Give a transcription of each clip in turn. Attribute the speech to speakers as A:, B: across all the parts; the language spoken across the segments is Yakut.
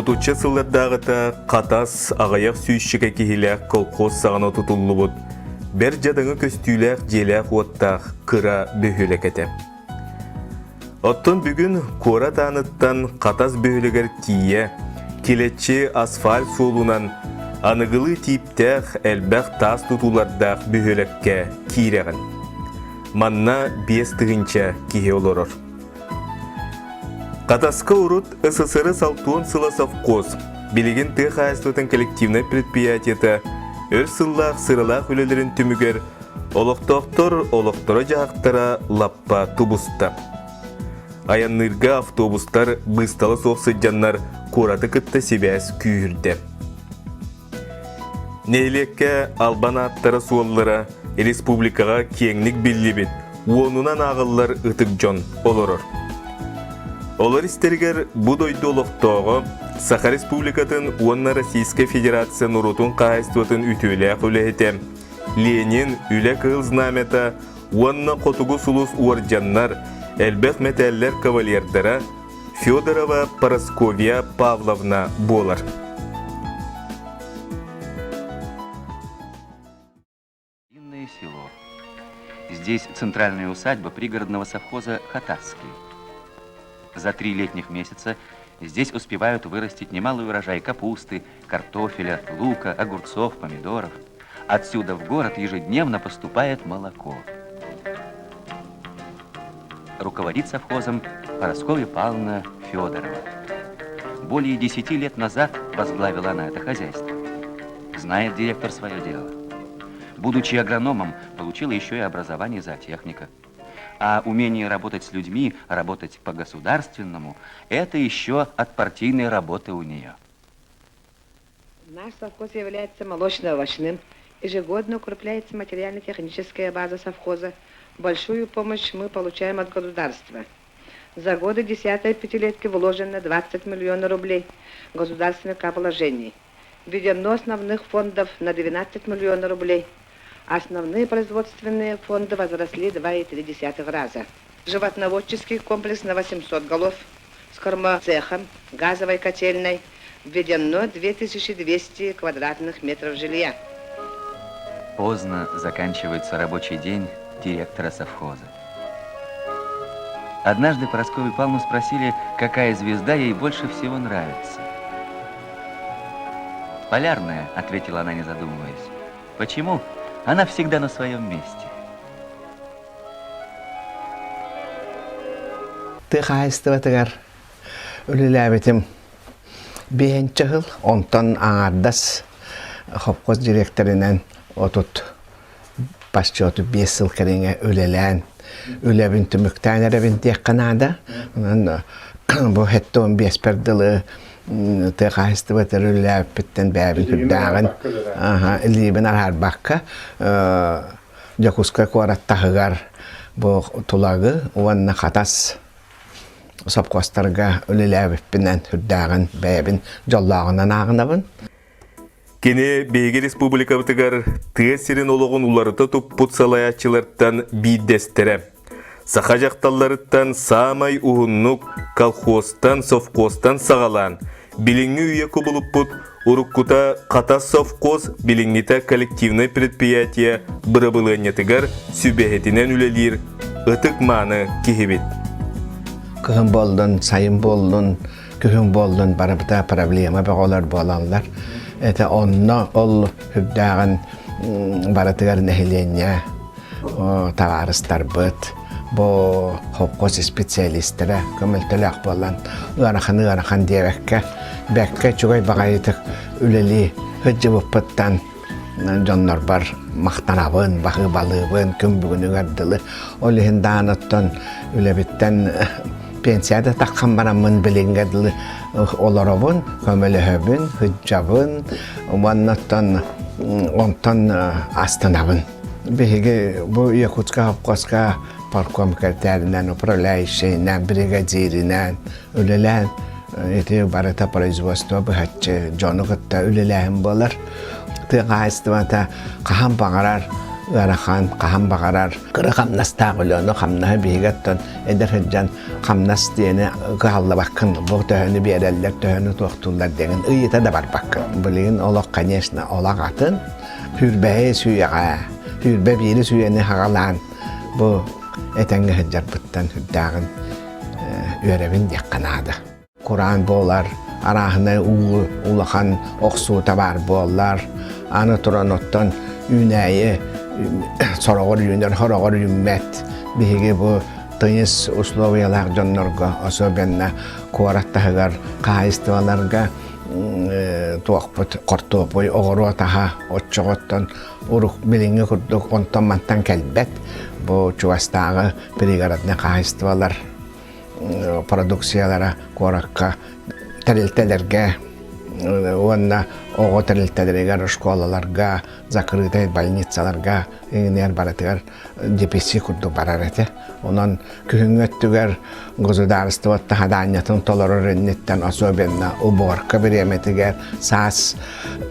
A: Отучча сыллардааҕыта Хатас аҕыйах сүүсчэкэ киһилээх колхоз саҕана тутуллубут бэрт дьадаҥы көстүүлээх дьиэлээх-уоттаах кыра бөһүөлэк этэ. Оттон бүгүн куорат ааныттан Хатас бөһүөлэгэр тиийэ килэччи асфальт суолунан аныгылыы тииптээх элбэх таас тутуулардаах бөһүөлэккэ киирэҕин. Манна 5000 киһи олорор. Хатаска урут СССР алтуон сыла совхоз, билигин тыа хаһаайыстыбатын коллективнай предприятиета өр сыллаах сыралаах үлэлэрин түмүгэр олохтоохтор олохторо-дьаһахтара лаппа тубуста. Айанныырга автобустар быыстала суох сылдьаннар куораты кытта сибээс күүһүрдэ. Нэһилиэккэ албан ааттара суоллара республикаҕа киэҥник биллибит уонунан ааҕыллар ытык дьон олорор. Олор истэригэр бу дойду олохтооҕо Саха Республикатын уонна Российскай Федерация норуотун хаһаайыстыбатын үтүөлээх үлэһитэ Ленин Үлэ Кыһыл Знамята уонна Хотугу сулус уордьаннар, элбэх мэтээллэр кавалердара Федорова Парасковья Павловна буолар.
B: село. Здесь центральная усадьба пригородного совхоза Хатасский. За три летних месяца здесь успевают вырастить немалый урожай капусты, картофеля, лука, огурцов, помидоров. Отсюда в город ежедневно поступает молоко. Руководит совхозом Парасковья Павловна Федорова. Более десяти лет назад возглавила она это хозяйство. Знает директор свое дело. Будучи агрономом, получила еще и образование зоотехника. А умение работать с людьми, работать по-государственному, это еще от партийной работы у нее.
C: Наш совхоз является молочно-овощным. Ежегодно укрепляется материально-техническая база совхоза. Большую помощь мы получаем от государства. За годы десятой пятилетки вложено 20 миллионов рублей государственных вложений. Введено основных фондов на 12 миллионов рублей. Основные производственные фонды возросли 2,3 раза. Животноводческий комплекс на 800 голов с кормоцехом, газовой котельной введено 2200 квадратных метров жилья.
B: Поздно заканчивается рабочий день директора совхоза. Однажды Парасковью Павловну спросили, какая звезда ей больше всего нравится. «Полярная», — ответила она, не задумываясь. «Почему? Она всегда на своем месте».
D: Тыа хаһаайыстыбатыгар үлэлээбитим биэһинчэ сыл, онтон аҥаардас хопкос дириэктэринэн отут почти биэс сыл кэриҥэ үлэлээн үлэбин түмүктээн эрэбин диэххэ наада. Онон бу хэттэ биэспэр дылы тыа хаһаайыстыбатыгар үлэлээбиппиттэн бэйэбин сүрдээҕин илиибин араарбакка Дьокуускай куорат таһыгар бу Тулагы уонна Хатас сопхуостарга үлэлээбиппинэн сүрдээҕин бэйэбин дьоллооҕунан ааҕынабын.
A: Кини биһиги республикабытыгар тыа сирин олоҕун уларыта туппут салайааччылартан биирдэстэрэ. Саха дьахталларыттан саамай уһуннук колхозтан, совхозтан саҕалаан, билиҥҥи үйэ кубулуппут уруккута Хатас совхоз, билиҥҥитэ коллективнай предприятие бырабылыанньатыгар сүбэһитинэн үлэлиир ытык-мааны киһибит.
D: Кыһын буоллун, сайын буоллун, күһүн буоллун барыбыта проблема бөҕөлөр буолаллар. Это онно ол үрдээҕин барытыгар нэһилиэнньэ табаарыстарбыт бу холкуос специалистара көмөлтөлөөх буолан ыарахан ыарахан диэбэккэ бэккэ үчүгэй баҕайытык үлэлии сылдьыбыппыттан дьоннорбор махтанабын, баһыыбалыыбын күн бүгүнүгэр дылы. Ол иһин даҕаны оттон үлэбиттэн пенсияда таххан бараммын билиҥҥэ дылы олоробун, көмөлөһөбүн, сылдьабын уонна оттон онтон астынабын. Биһиги бу Якутска совхозка парком кэртээринэн, управляющайынан, бригадиринэн үлэлээн ити барыта производство быһаччы дьону кытта үлэлээһин буолар. Тыа хаһаайыстыбата хаһан баҕарар ыарахан, хаһан баҕарар кыра хамнастаах үлэ, ону хамнаһы биһиги оттон эдэр сылдьан хамнас диэни кыһаллыбаккын, бу төһөнү биэрэллэр, төһөнү туохтууллар диэҥин ыйыта да барбаккын. Билигин олох, конечно, олох атын. Сүүрбэһи сүүйэҕэ, 21 сүүйэни хаҕалаан бу этэҥҥэ сылдьарбыттан сүрдээҕин үөрэбин диэххэ наада. Кураан буолар, арааһынай уу улахан охсуута баар буоллар, аны туран оттон үүнээйи сороҕор үүнэр, сороҕор үүммэт. Биһиги бу тыйыс условиялаах дьоннорго, особенно куорат таһыгар хаһаайыстыбаларга туохпут хортуопуй оҕуруот аһа оччоҕоттон урук билиҥҥи курдук онтон-мантан кэлбэт. Бу чугастааҕы пригороднай хаһаайыстыбалар продукциялара куоракка тэрилтэлэргэ уонна оҕо тэрилтэлэригэр, школаларга, закрытай больницаларга иҥнэр барытыгар деписи курдук барар этэ. Онон күһүҥҥү өттүгэр государство таһадаанньатын толорор инниттэн особенно уборка бириэмэтигэр, саас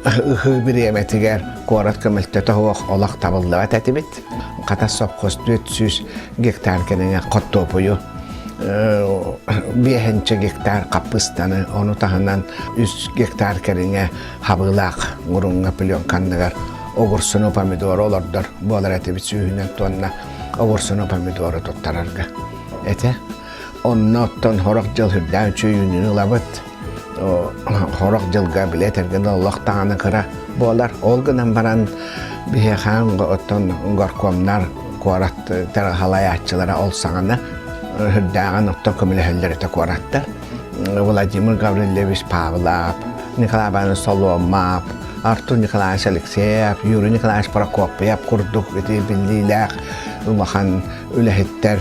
D: ыһыы бириэмэтигэр куорат көмөлтөтө суох олох табыллыбат этибит. Хата сопхуос 400 гектар кэриҥэ хортуопуйу биэһинчэ гектар хаппыстаны, ону таһынан 3 гектар кэриҥэ хабыылаах муруҥҥа пленка анныгар огурсуну, помидору олордор буолар этибит сүүһүнэн тонна огурсуну, помидору туттарарга этэ. Онно оттон сорох дьыл үрдээн үчүгэй ылабыт. Сорох дьылга билэ этэргэ олох даҕаны кыра буолар. Ол гынан баран биһиэхэ оттон горкомнар куорат халайааччылара ол саҕана үрдээҕин оттон көмөлөһөллөр этэ куораттар. Владимир Гаврильевич Павлов, Николай Иванович Соломов, Артур Николаевич Алексеев, Юрий Николаевич Прокопьев курдук ити биллиилээх улахан үлэһиттэр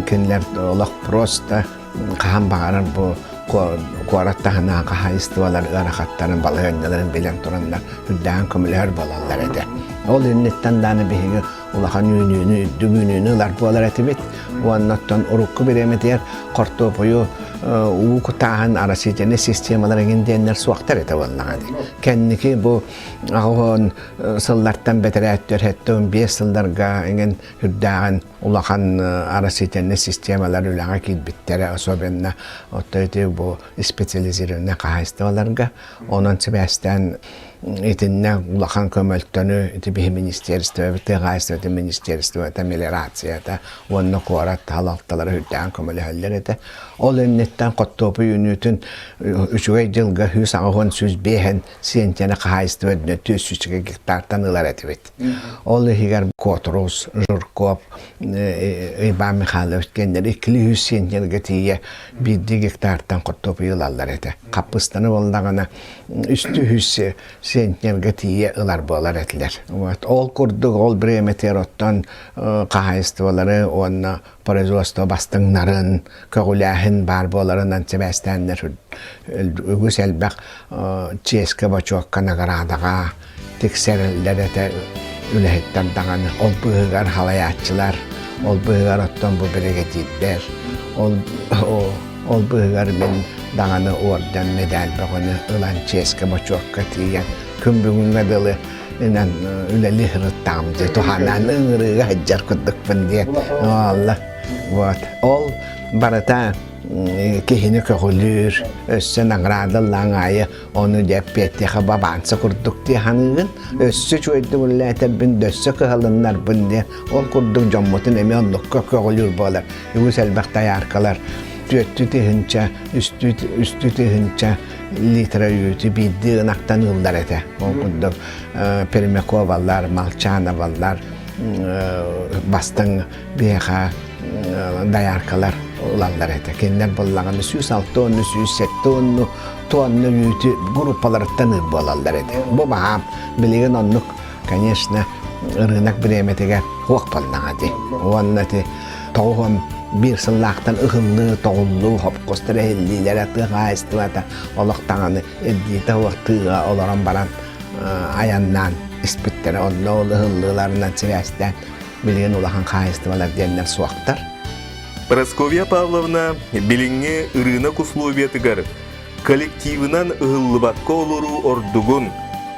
D: кинилэр олох просто хаһан баҕарар бу куорат таһынан хаһаайыстыбалар ыарахаттарын балаһыанньаларын билэн тураннар үрдээн көмөлөһөр буолаллар этэ. Ол инниттэн дааны биһиги улахан үүнүүнү, үрдүк үүнүүнү ылар буолар этибит. Уонна оттон урукку бириэмэтигэр хортуопуйу уу кутааһын оросительнай системалар эҥин диэннэр суохтар этэ буоллаҕа дии. Кэнники бу аҕыһын сыллартан бэтэрээттэр 75 сылларга эҥин үрдээҕин улахан оросительнай системалар үлэҕэ киирбиттэрэ, особенно оттон ити бу специализированнай хаһаайыстыбаларга. Онон сибээстээн итиннэ улахан көмөлтөнү ити биһи министерствобыт тыа хаһаайыстыбатын министерствота мелиорацията уонна куорат салалталара үрдээн көмөлөһөллөр этэ. Ол инниттэн хоттуопуй үүнүүтүн үчүгэй дьылга 180 105 сиэнчэни хаһаайыстыба үрдүнэн 400 гектартан ылар этибит. Ол иһигэр Котрус, Жирков, Иван Михайлович диэннэр иккили үс сиэнчэлэргэ тиийэ биирдии гектартан хортуопуйу ылаллар этэ. Хаппыстаны буоллаҕына үстүү сентнергэ тиийэ ылар буолар этилэр. Вот. Ол курдук ол бириэмэтигэр оттон хаһаайыстыбалары уонна производство бастыҥнарын көҕүлээһин баар буоларынан сибээстээннэр үгүс элбэх чиэскэ бочуокка наградаҕа тиксэрэллэр этэ үлэһиттэр даҕаны ол быыһыгар халайааччылар ол быыһыгар оттон бу биригэдьиирдэр ол ол быыһыгар мин даҕаны орден медаль бөҕөнү ылан чиэскэ бочуокка тиийэн күн бүгүҥҥэ дылы инэн үлэлии сырыттаҕым дии туһанаан ыҥырыыга сылдьар курдукпун диэн Алла вот ол барыта киһини көҕүлүүр өссө наградалаан аайы Ону дьэ эппиэттиэхэ бабаанса курдук дии саныыгын. Өссө үчүгэйдик үлэлээтэрбин, өссө кыһалыннарбын диэн. Ол курдук дьоммутун эмиэ оннукка көҕүлүүр буолар. Үгүс элбэх дояркалар түөртүү тыһыынча, үстүү тыһыынча литра үүтү биирдии ынахтан ыллар этэ. Ол курдук Пермяковалар, Молчановалар бастыҥ биһиэхэ дояркалар ылаллар этэ. Кинилэр буоллаҕына 106 уонна 107 уонну туонна үүтү группаларыттан ыыр буолаллар этэ. Бу баһаам билигин оннук, конечно, ырыынак бириэмэтигэр хуох буоллаҕа дии. Уонна ити 91 сыллаахтан ыһыллыы, тоҕуллуу, хопкостор эһиллиилэрэ, тыа хаһаайыстыбата олох даҕаны ирдиитэ суох тыыга олорон баран айаннаан испиттэрэ. Онно ол ыһыллыыларынан сибээстээн билигин улахан хаһаайыстыбалар диэннэр суохтар.
A: Прасковья Павловна билиҥҥи ырыынак условиятыгар коллективынан ыһыллыбакка олоруу ордугун,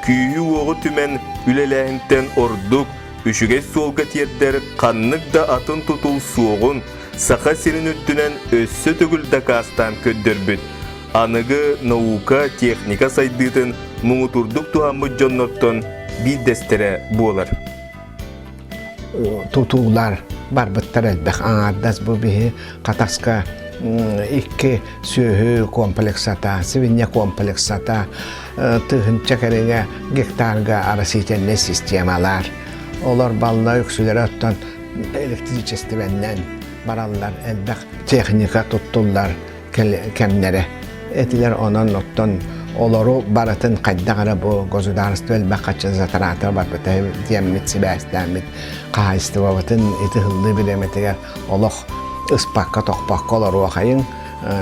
A: күүһү-уоҕу түмэн үлэлээһинтэн ордук. үчүгэй суолга тиэрдэр ханнык да атын тутул суоҕун Саха сирин үрдүнэн өссө төгүл дакаастаан көрдөрбүт. Аныгы наука, техника сайдыытын муҥутурдук туһаммыт дьоннортон биирдэстэрэ буолар.
D: Тутуулар барбыттар элбэх. Аҥаардас бу биһи Хатаска икки сүөһү комплексата, свинья комплексата, тыһынча кэриҥэ гектарга оросительнай системалар. Олор балла үксүлэрэ оттон электричествэннэн бараллар, элбэх техника туттуллар кэмнэрэ этилэр. Онон оттон олору барытын хайдах эрэ бу государство элбэх хаччы затарата барбыта диэммит сибээстээммит хаһаайыстыбабытын ити ыһыллыы бириэмэтигэр олох ыспакка тохпокко олоруохайыҥ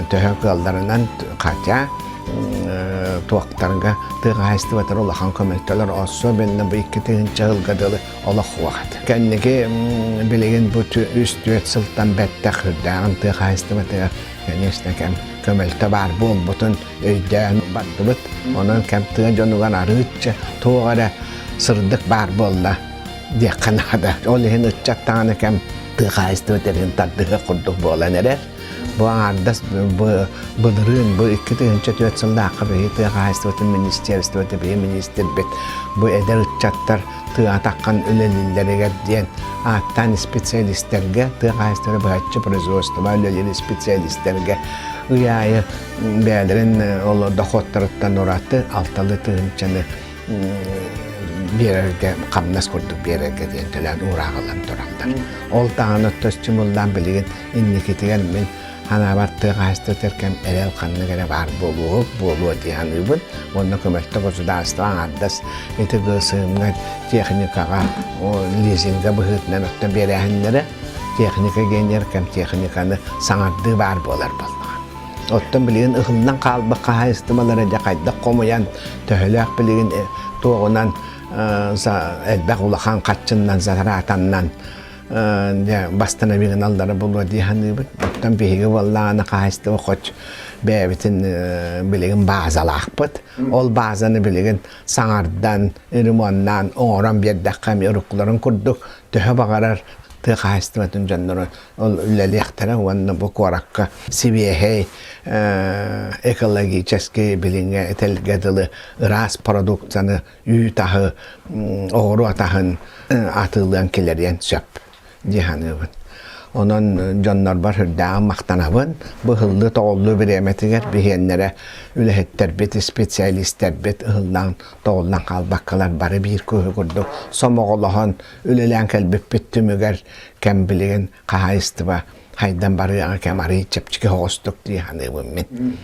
D: төһө кыалларынан хотя туохтарга тыа хаһаайыстыбатыгар улахан көмөлтөлөр особенно бу 2000 сылга дылы олох уохат. Кэнники билигин бу үс-түөрт сылтан бэттэх үрдээҕин тыа хаһаайыстыбатыгар конечно кэм көмөлтө баар буолбутун өйдөөн бардыбыт. Онон кэм тыа дьонугар арыычча туох эрэ сырдык баар буолла диэххэ наада. Ол иһин ыччат даҕаны кэм тыа хаһаайыстыбатын тардыһыах курдук буолан эрэр. Бу аҥаардас былырыын бу 2004 сыллаахха биһиги тыа хаһаайыстыбатын министерствота биһиги министрбит бу эдэр ыччаттар тыа атаххан үлэлииллэригэр диэн ааттаан специалистэргэ тыа хаһаайыстыбата быһаччы производство үлэлиир специалистэргэ ый аайы бэйэлэрин ол доходтарыттан ураты алталыы тыһыынчаны биэрэргэ хамнас курдук биэрэргэ диэн төлөөн уурааҕылан тураллар. Ол даҕаны төстүмуллаан билигин инникитигэр мин санаабар тыа хаһаайыстыбатыгар кэм эрэл ханнык эрэ баар буолуо буолуо дии саныыбын. Уонна көмөлтө государство аҥаардас ити ГСМ-ҥа техникаҕа лизинга быһыытынан оттон биэрээһиннэрэ техника генер кэм техниканы саҥардыы баар буолар буоллаҕа. Оттон билигин ыһыллан хаалбыт хаһаайыстыбалара дьэ хайдах хомуйан, төһөлөөх билигин туоҕунан элбэх улахан хаччыннан, зараатаннан дьэ бастанабыгыналлара буолуо дии саныыбыт. Оттон биһиги буоллаҕына хаһаайыстыба хоть бэйэбитин билигин баазалаахпыт. Ол баазаны билигин саҥардан, ремоннаан, оҥорон биэрдэххэ эмиэ уруккуларын курдук төһө баҕарар тыа хаһаайыстыбатын дьонноро ол үлэлиэхтэрэ уонна бу куоракка сибиэһэй экологическай билиҥҥэ этэлгэ дылы ыраас продукцияны үүт аһы оҕуруот аһын атыылыан килэриэн сөп дии саныыбын. Онон дьоннорбор сүрдээҕин махтанабын. Быһыллыы тоҕуллуу бириэмэтигэр биһиэннэрэ үлэһиттэрбит, специалистэрбит ыһыллан тоҕуллан хаалбаккалар бары биир киһи курдук сомоҕолоһон үлэлээн кэлбиппит түмүгэр кэм билигин хаһаайыстыба хайдан барыаҕа кэм арыый чэпчэки соҕустук дии саныыбын мин.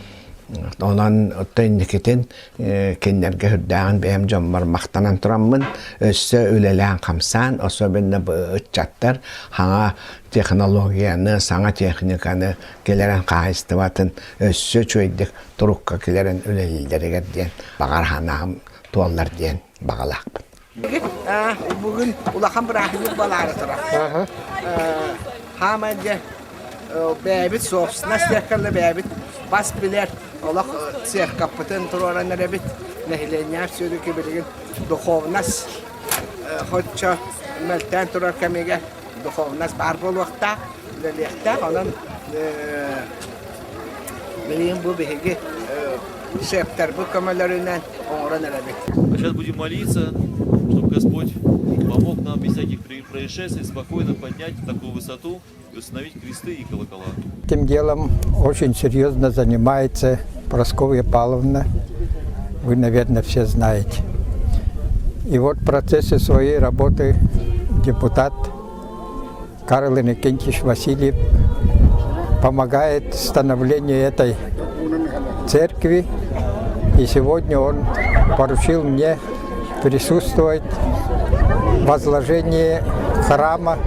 D: Онон оттон инникитин кинилэргэ сүрдээҕин бэйэм дьоммор махтанан тураммын, өссө үлэлээн-хамсаан, особенно ыччаттар саҥа технологияны, саҥа техниканы киллэрэн хаһаайыстыбатын өссө үчүгэйдик турукка киллэрэн үлэлииллэригэр диэн баҕар санаам туоллар диэн баҕалаахпын.
E: Бүгүн улахан бырааһынньык буолаары турар. Хаамай дьэ бэйэбит собственность церковьла бэйэбит бас билэр олох церковпытын туруоран эрэбит. Нэһилиэнньээх все-таки билигин духовность хоччо мөлтөөн турар кэмигэр духовность баар буолуохтаах, үлэлиэхтээх. Онон билигин бу биһиги шефтэрбит көмөлөрүнэн оҥорон эрэбит.
F: А сейчас будем молиться, чтобы Господь помог нам без всяких происшествий спокойно поднять такую высоту и установить кресты и колокола.
G: Этим делом очень серьезно занимается Прасковья Павловна. Вы, наверное, все знаете. И вот в процессе своей работы депутат Карл Иннокентьевич Васильев помогает становлению этой церкви. И сегодня он поручил мне присутствовать в возложении храма,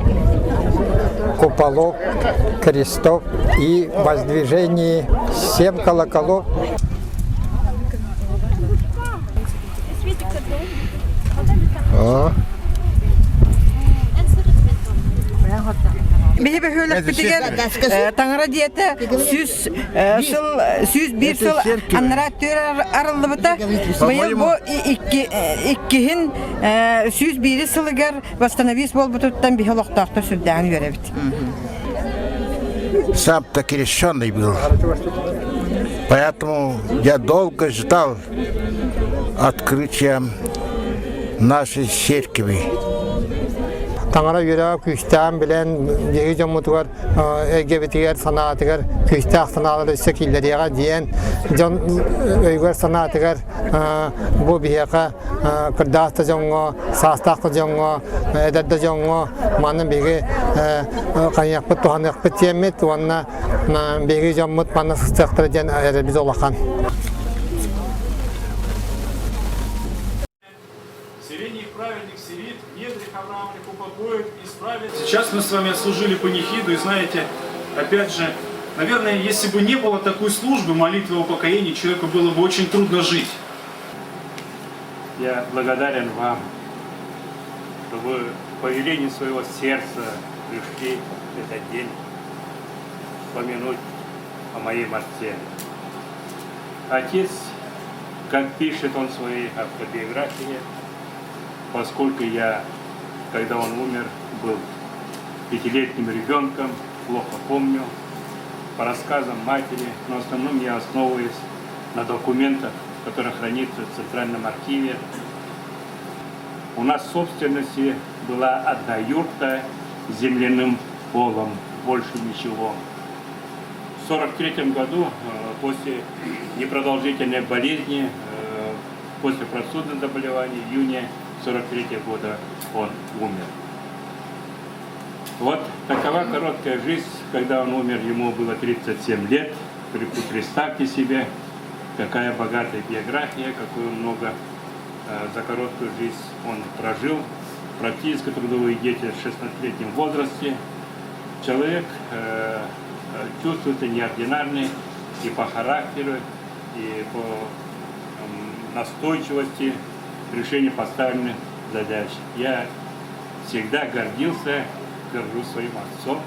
G: куполов, крестов и воздвижении семь колоколов.
H: Биһи бөһүөлэкпитигэр таҥара диэтэ 100 сыл 101 сыл аннараа түөр арыллыбыта. Быйыл бу иккиһин 101 сылыгар восстановись буолбутуттан биһи олохтоохтор сүрдээҕин үөрэбит.
I: Сам-то крещеный был. Поэтому я долго ждал открытия нашей церкви.
J: Таҥара үөрэҕэ күүстээн билэн биһиги дьоммутугар эйгэбитигэр санаатыгар күүстээх санаалары өссө киллэриэҕэ диэн дьон өйүгэр санаатыгар бу биһиэхэ кырдаас да дьоҥҥо саастаах да дьоҥҥо эдэр да дьоҥҥо маны биһиги хайыахпыт туһаныахпыт диэммит уонна биһиги дьоммут манна сыстыахтара диэн эрэбит улахан.
K: Селение праведных селит, в недрах Авраамовых упокоит, исправит. Сейчас мы с вами отслужили панихиду, и знаете, опять же, наверное, если бы не было такой службы, молитвы упокоения, человеку было бы очень трудно жить.
L: Я благодарен вам, что вы по велению своего сердца пришли в этот день помянуть о моем отце. Отец, как пишет он в своей автобиографии, поскольку я, когда он умер, был пятилетним ребенком, плохо помню, по рассказам матери, но в основном я основываюсь на документах, которые хранятся в Центральном архиве. У нас в собственности была одна юрта с земляным полом, больше ничего. В 1943 году, после непродолжительной болезни, после простудных заболеваний, в июне 1943 года он умер. Вот такова короткая жизнь. Когда он умер, ему было 37 лет. Представьте себе, какая богатая биография, какую много за короткую жизнь он прожил. Практически трудовые дети в 16-летнем возрасте. Человек чувствуется неординарный и по характеру, и по настойчивости решения поставленных задач. Я всегда гордился, горжусь своим отцом.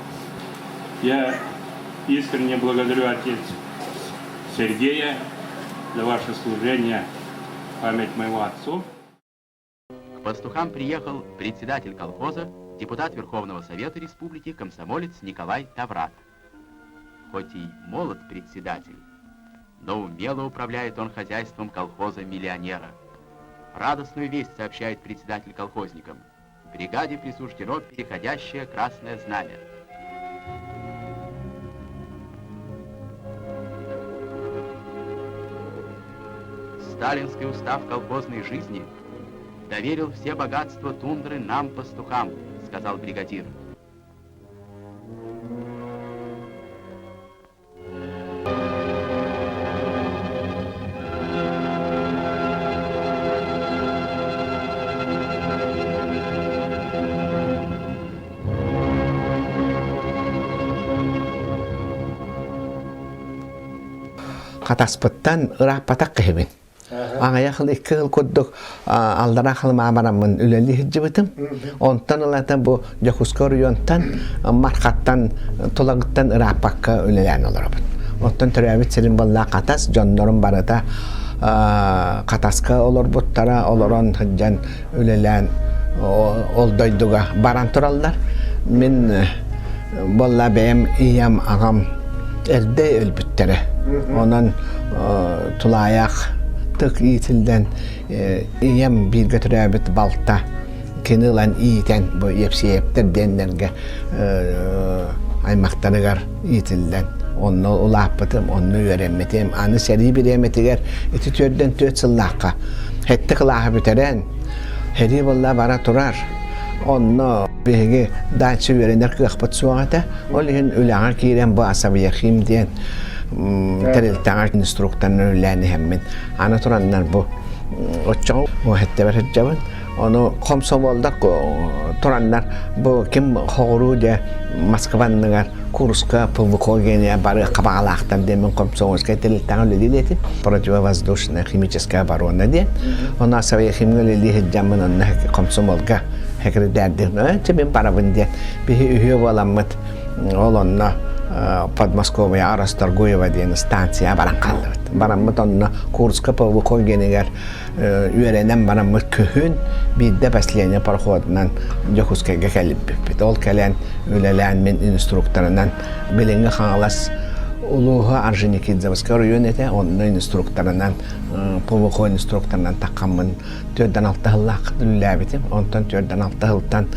L: Я искренне благодарю отец Сергея за ваше служение память моему отцу.
B: К пастухам приехал председатель колхоза, депутат Верховного Совета Республики, комсомолец Николай Таврат. Хоть и молод председатель, но умело управляет он хозяйством колхоза-миллионера. Радостную весть сообщает председатель колхозникам. Бригаде присуждено переходящее красное знамя. Сталинский устав колхозной жизни доверил все богатства тундры нам, пастухам, сказал бригадир.
D: Хатаспыттан ырааппатах киһибин. Аҕыйах икки сыл курдук аллараа халымаа бараммын үлэлии сылдьыбытым. Онтон ылата бу Дьокуускай оройуонтан Мархаттан Тулагыттан ырааппакка үлэлээн олоробут. Оттон төрөөбүт сирим буолла Хатас, дьоннорум барыта Хатаска олорбуттара, олорон сылдьан үлэлээн ол дойдуга баран тураллар. Мин буолла бэйэм ийэм, аҕам эрдэ өлбүттэрэ. Онон тулаайах тык иитиллэн ийэм бииргэ төрөөбүт балта кини ылан иитэн бу Епсеевтэр диэннэргэ аймахтарыгар иитиллэн онно улааппытым, онно үөрэммитим. Аны сэрии бириэмэтигэр ити түөрдэн түөрт сыллаахха сэттэ кылааһы бүтэрэн сэрии буолла бара турар. Онно биһиги дальше үөрэнэр кыахпыт суох этэ. Ол иһин үлэҕэ киирэн бу Асавьяхим диэн тэрилтэҕэ инструкторынан үлэлээн иһэммин аны тураннар бу оччоҕо уһэттебэр сылдьабын. Ону хомсомуоллар тураннар бу ким хоҕуруу дьэ Москва анныгар Курска ПВК гения бары хабаҕалаахтар диэн комсомольскай тэрилтэҕэ үлэлиир этим. Противовоздушная химическая оборона диэн. Онно Асавьяхимҥа үлэлии сылдьаммын онно комсомолга секретарьдыыр. Чэ мин барабын диэн. Биһи үһүө буоламмыт. Ол онно Подмосковье Расторгуева диэн станция баран хааллыбыт. Бараммыт онно Курска ПВК генигэр үөрэнэн бараммыт күһүн биирдэ последний пароходунан Дьокуускайга кэлбиппит. Ол кэлэн үлэлээн мин инструкторынан билиҥҥи Хаҥалас улууһа Орджоникидзевскай оройуон этэ, онно инструкторынан ПВК инструкторынан таххаммын төрдөн алта сыллаах үлэлээбитим. Онтон төрдөн алта сылтан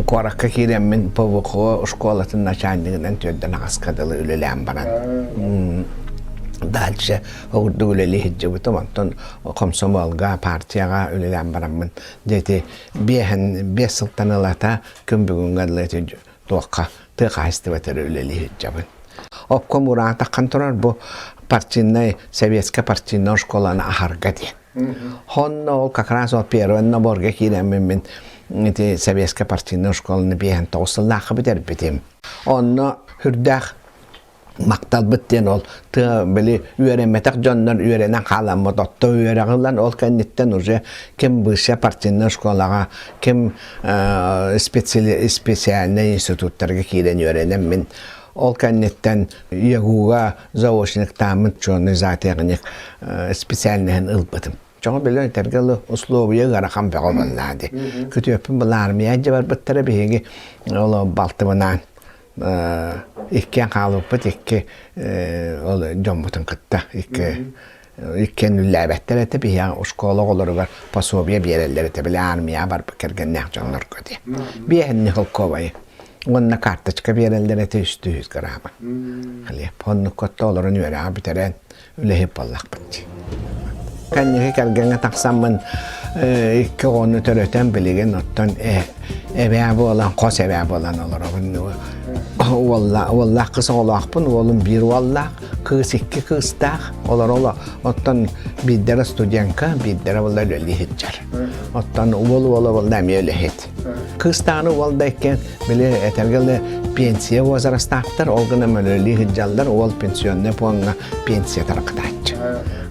D: куоракка киирэммин ПВК школатын начальнигынан төрдөн аҕаска дылы үлэлээн баран дальше ордук үлэлии сылдьыбытым. Онтон комсомолга, партияҕа үлэлээн бараммын дьэ биэһэн биэс сылтан ылата күн бүгүҥҥэ дылы туохха тыа хаһаайыстыбатыгар үлэлии сылдьабын. Обком ураатаххан турар бу партийнай советскай партийнай школаны аһарга диэн. Хонно ол как раз ол первый наборга киирэммин мин ити советскай партийнай школаны биэһэн тоҕус сыллаахха бүтэрбитим. Онно үрдээх макталбыт диэн ол тыа били үөрэммэтэх дьоннор үөрэнэн хааламмыт отто үөрэҕи ылан ол кэнниттэн уже ким бывшая партийнай школаҕа ким специальнай институттарга киирэн үөрэнэн мин ол кэнниттэн ЯГУга заочниктааммыт ученый зоотехник специальноһын ылбытым. Чоҕо билэн этэргэ ылы условия ыарахан бөҕө буоллаа дии. Күтүөппүн была армия дьэ барбыттара биһиги ол балтыбынаан иккиэн хаалбыппыт икки ол дьоммутун кытта икки иккиэн үллээбэттэр этэ биһиэхэ оскуола оҕолоругар пособие биэрэллэр этэ били армияҕа барбыт кэргэннээх дьоннорго дии биэһинни холкуобайы уонна карточка биэрэллэр этэ үстүү грамма хлеб оннукка олорон үөрэҕи бүтэрэн үлэһит буоллахпыт дии. Кэнники кэргэҥҥэ тахсаммын икки оҕону төрөтөн билигин оттон эбээ буолан хос эбээ буолан олоробун. Уоллаах кыыс оҕолоохпун, уолум биир уоллаах, кыыс икки кыыстаах. Олор оло оттон биирдэрэ студентка, биирдэрэ буолла үлэлии сылдьар. Оттон уол уола буолла эмиэ үлэһит. Кыыстааны уол да иккиэн били этэргэ пенсия возрастаахтар, ол гынан үлэлии сылдьаллар, уол пенсионный пуоҥҥа пенсия тарҕатааччы.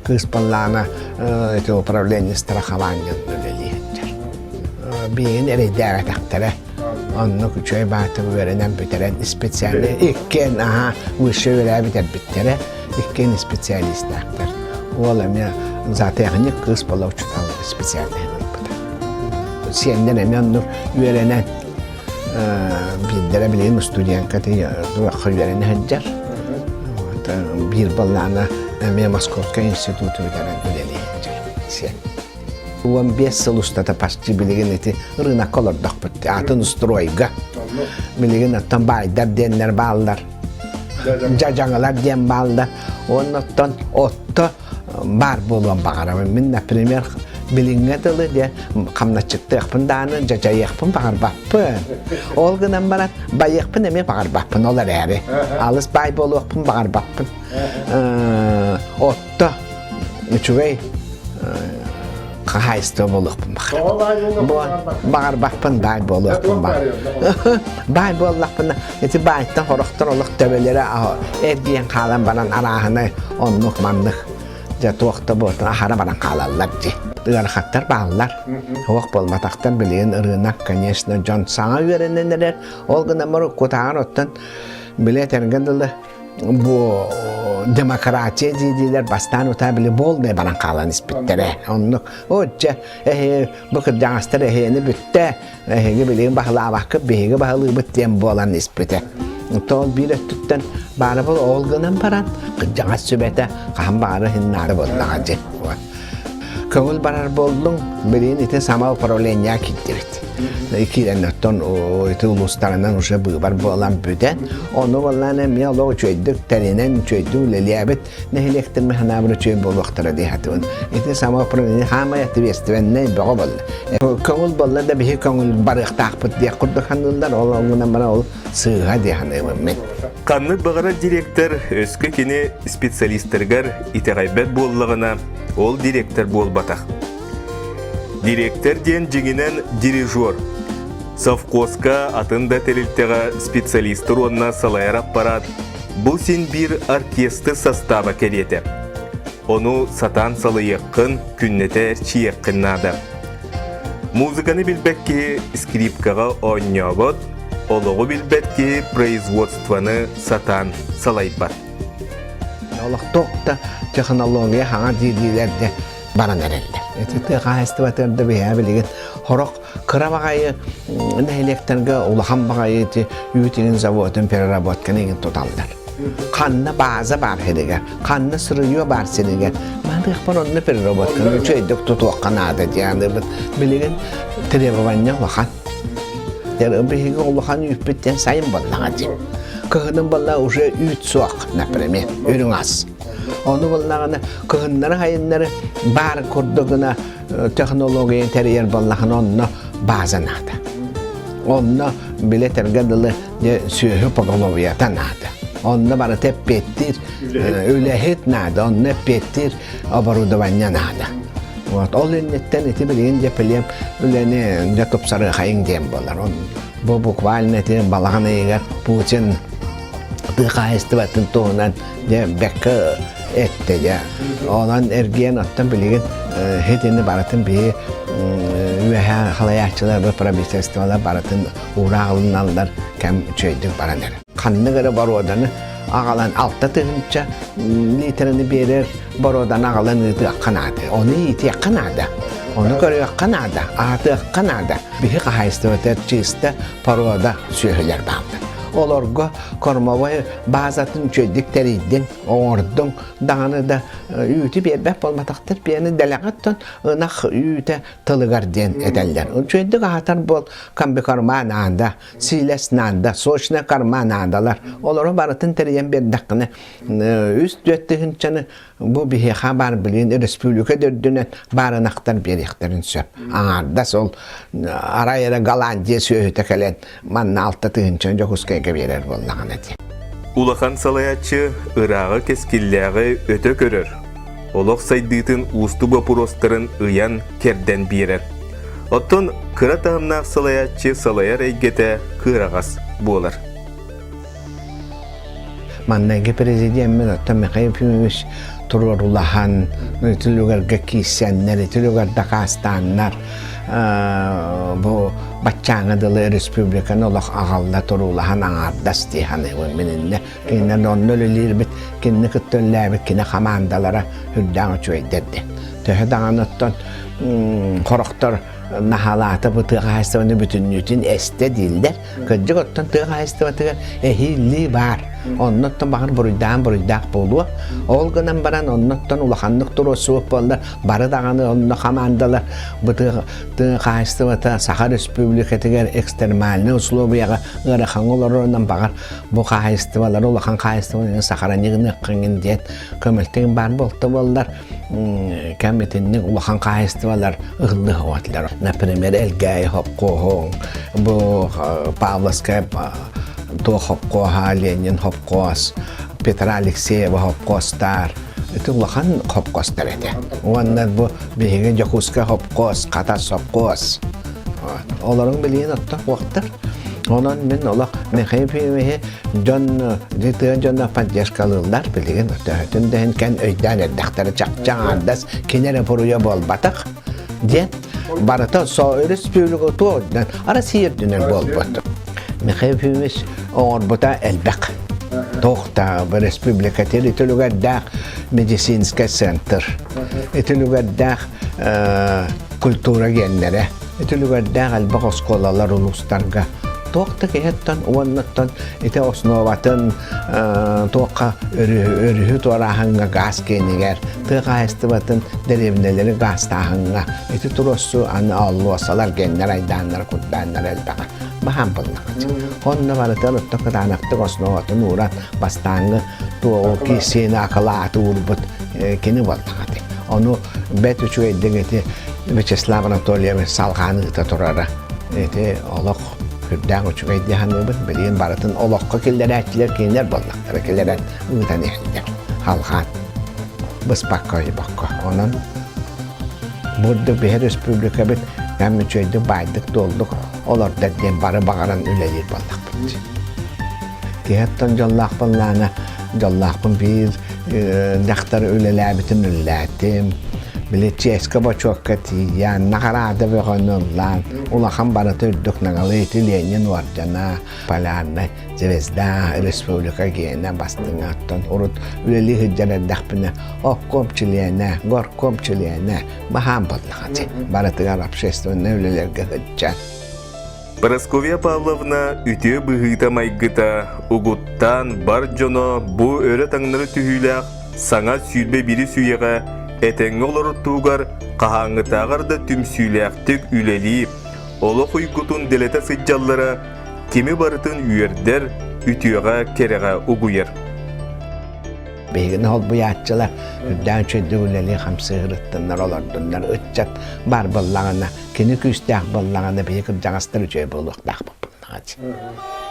D: Кыыс баллаана ити управление страхования үлэлии сылдьар. Биһигин эрэйдээбэтэхтэрэ. Оннук үчүгэй баатыр үөрэнэн бүтэрэн специальный иккиэн аһа высшее үөрээ бүтэрбиттэрэ иккиэн специалистаахтар. Уол эмиэ зоотехник, кыыс буола учуутал специальный ылбыта. Сиэннэр эмиэ оннук үөрэнэн биирдэрэ билигин студентка туохха үөрэнэ сылдьар. Биир баллаана эмиэ Московскай институту бүтэрэн үлэлии сылдьар сиэн. 15 сыл устата почти билигин ити рынокка олордохпут атын стройга. Билигин оттон баайдар диэннэр бааллар. Дьадьаҥылар диэн бааллар. Уонна оттон отто баар буолуон баҕарабын. Мин, например, билиҥҥэ дылы диэн хамначчыттыахпын даҕаны дьадьайыахпын баҕарбаппын. Ол гынан баран байыахпын эмиэ баҕарбаппын ол эрээри. Алыс баай буолуохпун баҕарбаппын. Отто үчүгэй хаһаайыстыба буолуохпун баҕарабын. Баҕарбаппын баай буолуохпун баҕар. Баай буоллахпына ити баайтан хорохтор олох төбөлөрө эргийэн хаалан баран арааһынай оннук маннык дьэ туох да буолтун аһара баран хаалаллар дии. Ыарахаттар бааллар. Суох буолбатахтар билигин ырыынак, конечно, дьон саҥа үөрэнэн эрэр. Ол гынан баран кутааҕар оттон били этэргэ дылы бу демократия дии-диилэр бастаан утаа били буолмай баран хаалан испиттэрэ. Оннук очча эһи бу кырдьаҕастар эһиэни бүттэ эһиги билигин баһылаабаккыт биһиги баһылыыбыт диэн буолан испитэ. Тоол биир өттүттэн баара бол ол гынан баран кырдьаҕас сүбэтэ хаһан баҕара иһин наада буоллаҕа дьи. Көҥүл барар буоллуҥ, билигин ити самоуправление киирдибит. Киирэн оттон ити улуустарынан уже быыбар буолан бүтэн, ону буоллаан эмиэ олох үчүгэйдик тэринэн, үчүгэйдик үлэлээбит нэһилиэктэр ханаабыр үчүгэй буолуохтара дии хатыбын. Ити самоуправление хаамай ответственнай бөҕө буолла. Көҥүл буолла да биһи көҥүл барыахтаахпыт диэх курдук саныыллар, ол оннунан баран ол сыыһа дии саныыбын мин.
A: Ханнык баҕарар директор өскө кини специалистарыгар итэҕэйбэт буоллаҕына, ол директор буолбатах. Директор диэн дьиҥинэн дирижер. Совхозка, атын да тэрилтэҕэ специалистар уонна салайар аппарат бу син биир оркестр састааба кэриэтэ. Ону сатаан салайыаххын, күннэтэ эрчийиэххин наада. Музыканы билбэт киһи скрипкаҕа оонньообот, Олоҕу билбэт киһи производствоны сатаан салайбат.
D: Олохтоох да технология хаҥа диилиилэрде баран эрэллэр. Ити тыа хаһаайыстыбатыгар да биһиэхэ билигин хорох кыра баҕайы нэһилиэктэргэ улахан баҕайы ити үүт иҥин заводун переработканы иҥин туталлар. Ханна бааза баар сиригэр, ханна сырыйыа баар сиригэр, маныахпар онно переработканы үчүгэйдик тутуохха наада диэн билигин требование улахан. Биһиги улахан үүппүт диэн сайын буоллаҕа дии. Кыһынын буолла уже үүт суох, например, үрүҥ ас. Ону буоллаҕына кыһыннары сайыннары баар курдугуна технология тэрийэр буоллаҕына онно бааза наада. Онно билетэргэ дылы сүөһү поголовьета наада. Онно барыта эппиэттиир үлэһит наада, онно эппиэттиир оборудование наада. Вот ол инниттэн ити билигин дьэ плем үлэни дьэ тупсарыахайыҥ диэн буолар. Бу буквально ити балаҕан ыйыгар Путин тыа хаһаайыстыбатын туһунан дьэ бэккэ эттэ дьэ. Онон эргийэн оттон билигин хитини барытын биһи үөһээ халайааччылар правительстволар барытын уураах ылыналлар кэм үчүгэйдик баран эрэр. Ханнык эрэ боруоданы аҕалан 6000 литраны биэрэр боруоданы аҕалан ыытыахха наада. Ону иитиэххэ наада. Ону көрүөххэ наада, аһатыахха наада. Биһи хаһаайыстыбата чыыста порода сүөһүлэр бааллар. Олорго кормовой базатын үчүгэйдик тэрийдиҥ, оҥордуҥ даҕаны да үүтү биэрбэт буолбатахтар биэни дэлэҕэттэн ынах үүтэ тылыгар диэн этэллэр. Үчүгэйдик аһатар буол комбикорма наада, сиилэс наада, сочная корма наадалар. Олору барытын тэрийэн биэрдэххинэ үс-түөрт тыһыынчаны бу биһиэхэ баар билигин республика үрдүнэн баар ынахтар биэриэхтэрин сөп. Аҥаардас ол арай эрэ Голландия сүөһүтэ кэлэн манна 6 тыһыынчаны Дьокуускайга биэрэр буоллаҕына дии.
A: Улахан салайааччы ырааҕы кэскиллээҕи өтө көрөр, олох сайдыытын уустук боппуруостарын ыйан кэрдэн биэрэр. Оттон кыра таһымнаах салайааччы салайар эйгэтэ кыараҕас буолар.
D: Маннайгы президеммин оттон Михаил Ефимович туруорулаһан, үтүлүгэргэ киирсэннэр, үтүлүгэр дакаастааннар бу баччааҥа дылы республиканы олох аҕалла туруулаһан аҥаардас дии саныыбын мин иннэ. Кинилэр онно үлэлиирбит, кинини кытта үлэлээбит кини хамаандалара үрдээх үчүгэйдэр диэн. Төһө даҕаны оттон хорохтор наһаалаата бу тыа хаһаайыстыбаны бүтүннүүтүн эстэ дииллэр. Кырдьык оттон тыа хаһаайыстыбатыгар эһиилии баар. Оннуттан баҕар буруйдаан буруйдаах буолуо. Ол гынан баран оннуттан улаханнык туруорсубут буоллар бары даҕаны онно хамаандалар бу тыа хаһаайыстыбата Саха Республикатыгар экстремальнай условияҕа ыарахаҥҥа олорорунан баҕар бу хаһаайыстыбалары улахан хаһаайыстыбаны сахараньыгыныаххыҥын диэн көмөлтөҥ баар буолта буоллар кэм итинник улахан хаһаайыстыбалар ыһыллыһыатылар. Например, Элгээйи хопкуоһуҥ, бу Павловская туох хопкуоһа, Ленин хопкуос, Петра Алексеева хопкуостар. Ити улахан хопкуостар этэ. Уонна бу биһиги Дьокуускай хопкуос, Хатас сопкуос. Олорун билигин оттон уохтар. Онон мин олох Михаил Ефимовиһы дьон тыа дьоно поддержкалыыллар билигин төһөтүн да иһин кэн өйдөөн эрдэхтэрэ чахчы аҥаардас кини эрэ буруйа буолбатах диэн барыта со өрөспүүбүлүкэ туох үрдүнэн Россия үрдүнэн буолбут. Михаил Ефимович оҥорбута элбэх. Туох да республика территориялардаах медицинскэй центр, итилүгэрдээх культура геннэрэ, итилүгэрдээх элбэх оскуолалар улуустарга туох да киһиттэн уоннаттан ити основатын туохха өрүһү туорааһыҥҥа гаас киэнигэр тыа хаһаайыстыбатын дэриэбинэлэри гаастааһыҥҥа ити туруоссу аны аллуосалар геннэр айдааннара курдааннара элбэҕэ баһаам буоллаҕа онно барытын отто кытаанахтык основатын ууран бастааҥҥы туоҕу киирсиини акылааты уурбут кини буоллаҕа ону бэт үчүгэйдик ити Вячеслав Анатольевич салҕаан ыыта турара ити олох сүрдээх үчүгэй дии саныыбын. Билигин барытын олоххо киллэрээччилэр кинилэр буоллахтара киллэрэн ыытан иһэллэр. Халҕаан быспакка ойбокко. Онон бурдук биһи республикабыт кэм үчүгэйдик баайдык дуоллук олордор диэн бары баҕаран үлэлиир буоллахпыт. Киһи дьоллоох буоллаҕына дьоллоохпун биир дьахтар үлэлээбитин үлэлээтим. Били чиэскэ-бочуокка тиийэн, наҕараада бөҕөнү ыллаан, улахан барыта үрдүк наҕалы ити Ленин уордьана, Полярная звезда, республика гиэнэ бастыҥа оттон урут үлэлии сылдьар эрдэхпинэ обком чилиэнэ, горком чилиэнэ баһаам буоллаҕа барытыгар общественнай үлэлэргэ сылдьан.
A: Прасковья Павловна үтүө быһыыта-майгыта угуттаан бар дьоно бу өрө-таҥнары түһүүлээх саҥа 21 үйэҕэ этэҥҥэ олорутуугар хаһааҥҥытааҕар да түмсүүлээхтик үлэлии, олох уйгутун дэлэтэ сылдьаллара кими барытын үөрдэр, үтүөҕэ-кэрэҕэ угуйар.
D: Биһигини холбуйааччылар үрдээн үчүгэйдик үлэлии хамсыырыттаннар олордуннар ыччат баар буоллаҕына кини күүстээх буоллаҕына биһи кырдьаҕастар үчүгэй буолуохтаахпыт буоллаҕа.